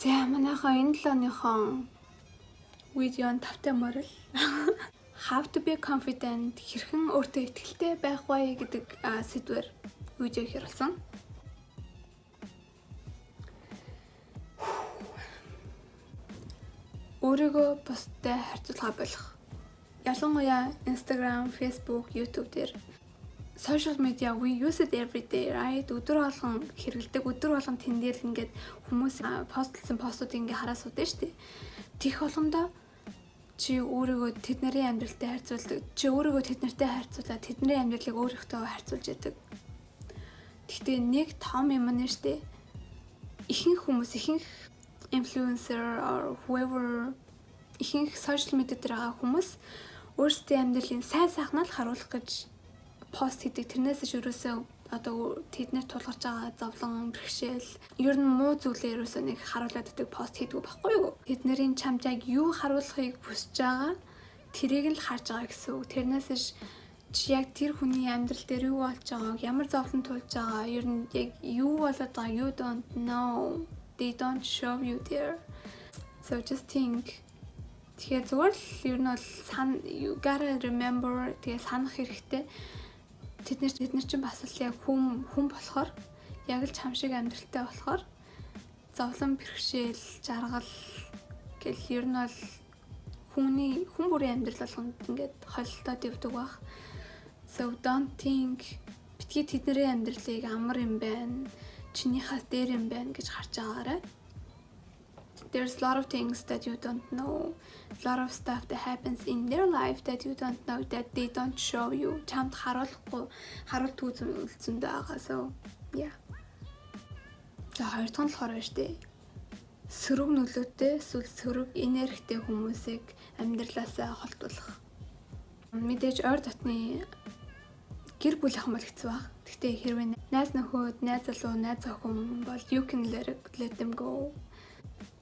За, манайхаа энэ 7 оныхон видеон тавтай морил "How to be confident", хэрхэн өөртөө итгэлтэй байх вэ гэдэг сэдвээр видео хийрэлсэн. Өөрийгөө бусдад харьцуулахаа болох. Ялангуяа Instagram, Facebook, YouTube дээр social media, we use it every day, right? Өдөр болгон хэрэглэдэг. Өдөр болгон тэн дээр ингээд хүмүүс постлсан постуудыг ингээд хараа суудаг шүү дээ. Тех болгондоо чи өөрийгөө тэдний амьдралтай харьцуулдаг. Чи өөрийгөө тэд нартай харьцуулаад тэдний амьдралыг өөрийнхөө харьцуулж яадаг. Гэхдээ нэг том юм нь шүү дээ. Ихэнх хүмүүс, ихэнх influencer or whoever, ихэнх social media дээр байгаа хүмүүс өөрсдийн амьдралын сайн сайхнаа л харуулах гэж пост хийдэг. Тэрнээс ч ерөөсөө одоо тэднэр тулгарч байгаа зовлон, бэрхшээл, ер нь муу зүйлээ ерөөсөө нэг харуулад байдаг пост хийдэг байхгүй юу? Тэднэрийн чамд яг юу харуулахыг хүсэж байгаа тэрийг л харж байгаа гэсэн үг. Тэрнээс ш чи яг тэр хүний амьдрал дээр юу болж байгааг, ямар зовлон тулж байгаа, ер нь яг юу болоод байгаа, you don't know. They don't show you there. So just think. Тэгэхээр зүгээр л ер нь бол you gotta remember, тэгээ санах хэрэгтэй, тэд нар чинь бас л яг хүн хүн болохоор, яг л чам шиг амьдралтай болохоор зовлон, бэрхшээл, жаргал гэл ер нь бол хүний хүн бүрийн амьдрал болгонд ингээд холилдоод явдаг байх. So don't think, битгий тэдний амьдралыг амар юм байна, чинийхээс дээр юм байна гэж харж байгаарай. There's a lot of things that you don't know. A lot of stuff that happens in their life that you don't know, that they don't show you. Чамд харуулахгүй, харуулдаггүй зүйл зөндөө байгаа. So yeah. За, хоёр дахь нь болохоор байна штэ. Сөрөг нөлөөтэй эсвэл сөрөг энергитэй хүмүүсийг амьдралаасаа холдуулах. Мэдээж ойр дотны гэр бүлийнхэн бол хэцүү баг. Гэхдээ хэрвээ найз нөхөд, найз залуу, найз охин бол you can let them go.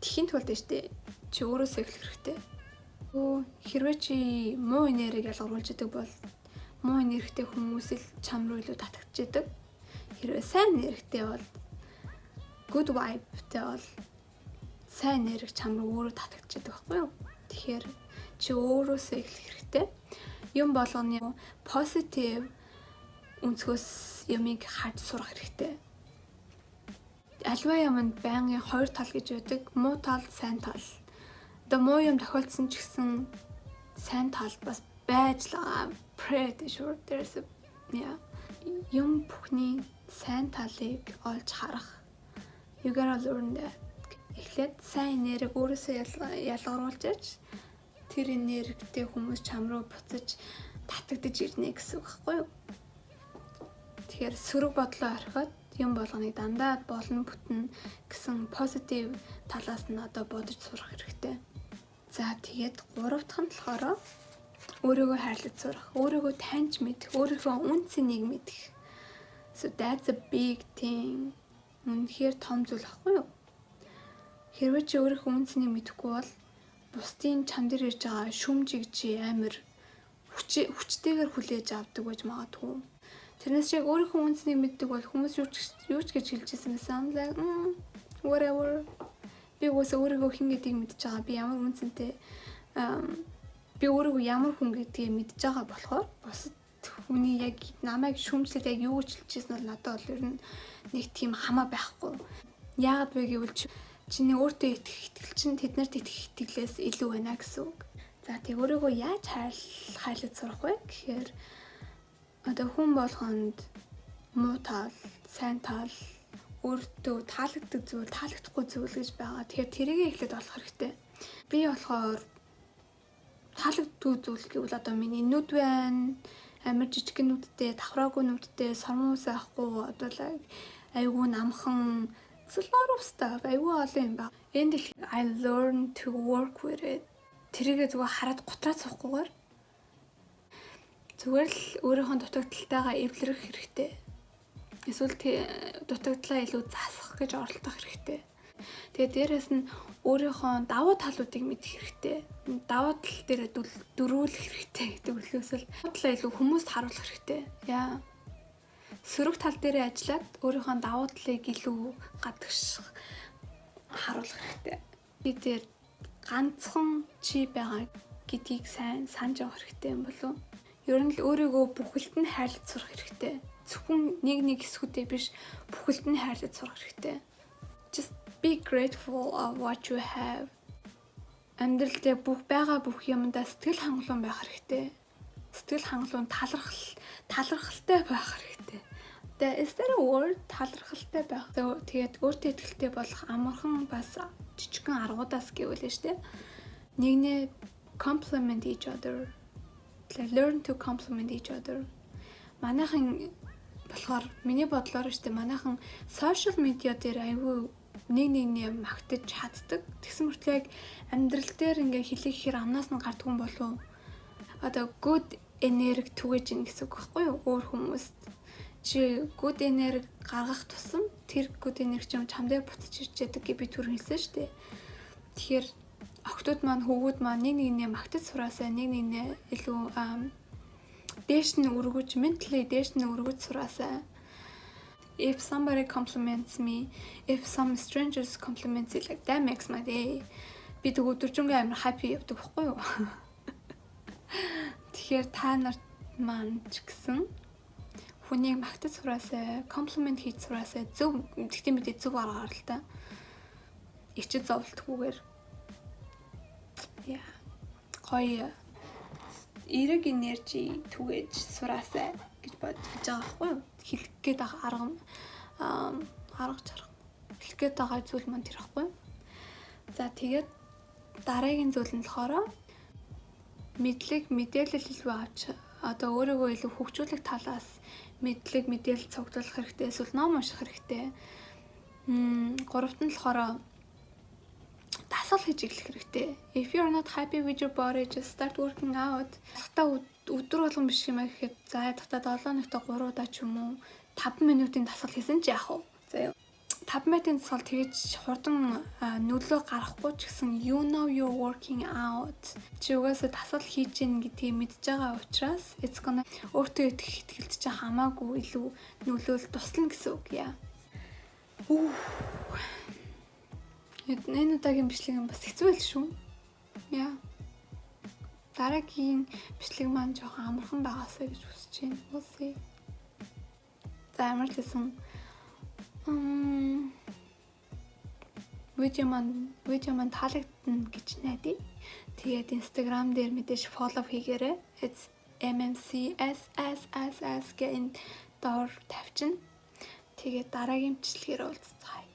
Тэхийн тулд штэ чи өөрөөсөө эхлэх хэрэгтэй. Хэрвээ чи муу энергийг ялгаруулж идэг бол муу энергитэй хүмүүс л чам руу илүү татагдчихдаг. Хэрвээ сайн энергитэй бол, good vibe-тэй бол сайн энерги чам руу өөрөө татагдчихдаг байхгүй юу? Тэгэхээр чи өөрөөсөө эхлэх хэрэгтэй. Юм болгоны positive өнцгөөс юмыг харж сурах хэрэгтэй. Аливаа юмд байнгын хоёр тал гэж байдаг. Муу тал, сайн тал. Одоо муу юм тохиолдсон ч гэсэн сайн тал бас байж л байгаа. Pretty sure there's a, yeah. Юм бүхний сайн талыг олж харах. You gotta learn that. Эхлээд сайн энерги өөрөөсөө ялгаруулж аж тэр энергитэй хүмүүс чам руу буцаж татагдаж ирнэ гэсэн үг байхгүй юу? Тэгэхээр сөрөг бодлоо орхиод юм болгоныг дандаа болно, бүтнэ гэсэн positive талаас нь одоо бодож сурах хэрэгтэй. За, тэгээд гурав дахь нь болохоор өөрийгөө хайрлаж сурах, өөрийгөө таньж мэдэх, өөрийнхөө үнэ цэнийг мэдэх. So that's a big thing. Үнэхээр том зүйл байхгүй юу? Хэрвээ чи өөрийнхөө үнэ цэнийг мэдэхгүй бол бусдын чам дээр ирж байгаа шүүмжийг чи амар хүчтэйгээр хүлээж авдаг байж магадгүй. Тэрнээс яг өөрийнхөө үнэ цэнийг мэддэг бол хүмүүс юу ч гэж хэлж ирсэн байсан. Like whatever. Би угаасаа өөрийгөө хэн гэдгийг мэдж байгаа. Би ямар үнэ цэнтэй, би өөрийгөө ямар хүн гэдгийг мэдж байгаа болохоор бусад хүний яг намайг шүүмжлээд яг юу гэж хэлчихсэн бол надад бол ер нь нэг тийм хамаа байхгүй. Яагаад вэ гэвэл чиний өөртөө итгэх итгэл чинь тэднэрт итгэх итгэлээс илүү байна гэсэн үг. За, тэг өөрийгөө яаж хайрлаж сурах вэ гэхээр одоо хүн болгонд муу тал, сайн тал, өөртөө таалагддаг зүйл, таалагдахгүй зүйл гэж байгаа. Тэгэхээр тэрийг эхлээд олох хэрэгтэй. Би болохоор таалагддаг зүйл гэвэл одоо миний нүд байна. Амар жижиг нүдтэй, давхраагүй нүдтэй, сормуус байхгүй, одоо л айгүй намхан. It's a lot of stuff. Айгүй олон юм байна. Энэ дэлхий I learn to work with it. Тэрийгээ зүгээр хараад гутраад суухгүйгээр зүгээр л өөрийнхөө дутагдалтайгаа эвлэрэх хэрэгтэй. Эсвэл дутагдлаа илүү засах гэж оролдох хэрэгтэй. Тэгээ дээрэс нь өөрийнхөө давуу талуудыг мэдэх хэрэгтэй. Давуу тал дээр дөрүүлэх хэрэгтэй гэдэг үлээсэл талаа илүү хүмүүст харуулах хэрэгтэй. Яа. Сөрөг тал дээрээ ажиллаад өөрийнхөө давуу талыг илүү гадагш харуулах хэрэгтэй. харуулах хэрэгтэй. Би тэр ганцхан чи байгаа гэдгийг сайн санаж явах хэрэгтэй юм болов. Ер нь л өөрийгөө бүхэлд нь хайрлаж сурах хэрэгтэй. Зөвхөн нэг нэг хэсгүүдээ биш, бүхэлд нь хайрлаж сурах хэрэгтэй. Just be grateful of what you have. Амьдрал дээр бүх байгаа бүх юмдаа сэтгэл хангалуун байх хэрэгтэй. Сэтгэл хангалуун, талархалтай байх хэрэгтэй. The is that a word? Талархалтай байх. Тэгээд өөртөө итгэлтэй болох амархан, бас жижигхэн аргуудаас гэвэл нь штэ. Нэгнээ compliment each other. Learn to compliment each other. Манайхан болохоор, миний бодлоор штэ, манайхан social media дээр айгүй нэг нэгнээ магтаж чаддаг. Тэгсэн мөртлөө яг амьдрал дээр ингээ хэлэхээр амнаас нь гардгүй юм болов. Одоо good energy түгээж ин гэсэн үг байхгүй юу? Өөр хүмүүст чи good energy гаргах тусам тэр good energy ч юм чам дээр буцаж ирж яадаг гэж би түр хэлсэн шүү дээ. Тэгэхээр охтууд маань, хөвгүүд маань нэг нэгнээ магтаж сураасай, нэг нэгнээ илүү дээш нь өргөж, mentally дээш нь өргөж сураасай. If somebody compliments me, if some strangers compliments it, like, that makes my day. Би тэг өдөржингөө амар happy явдаг байхгүй юу? Тэгэхээр та нарт маань ч гэсэн хүнийг магтаж сураасай, compliment хийж сураасай. Зөв, гэхдээ мэдээ зөв аргаар л та. Ичид зовлтгүйгээр. Яа. Гоё эерэг energy түгээж сураасай гэж бодож байгаа байхгүй юу? Хэлэх гээд байгаа арга нь, арга чарга. Хэлэх гээд байгаа зүйл маань тэр байхгүй юу? За, тэгээд дараагийн зүйл нь болохоор мэдлэг, мэдээлэл илүү авч, одоо өөрийгөө илүү хөгжүүлэх талаас мэдлэг, мэдээлэл цуглуулах хэрэгтэй, эсвэл ном унших хэрэгтэй. Гуравт нь болохоор дасгал хийж эхлэх хэрэгтэй. If you are not happy with your body, just start working out. Хата өдөр болгон биш юм гэхэд, за, ядахта 7 хоногт 3 удаа ч юм уу 5 минутын дасгал хийсэн ч яах вэ? За яа. 5 минутын дасгал тэгэж хурдан нөлөө гаргахгүй ч гэсэн you know you're working out. Чи угаасаа дасгал хийж гин гэдгийг мэдж байгаа учраас it's gonna өөртөө итгэх итгэлд чи хамаагүй илүү нөлөөл туслана гэсэн үг яа. Үу. Энэ удаагийн бичлэг нь бас хэцүү байл шүү. Яа. Дараагийн бичлэг маань жоохон амархан байгаасай гэж хүсэж байна. We'll see. За, ямар ч гэсэн видео маань таалагдана гэж найдаа. Тэгээд Instagram дээр мэдээж follow хийгээрэй. It's MMCSSSS гэн доор тавьчихна. Тэгээд дараагийн бичлэгээр уулзцгаая.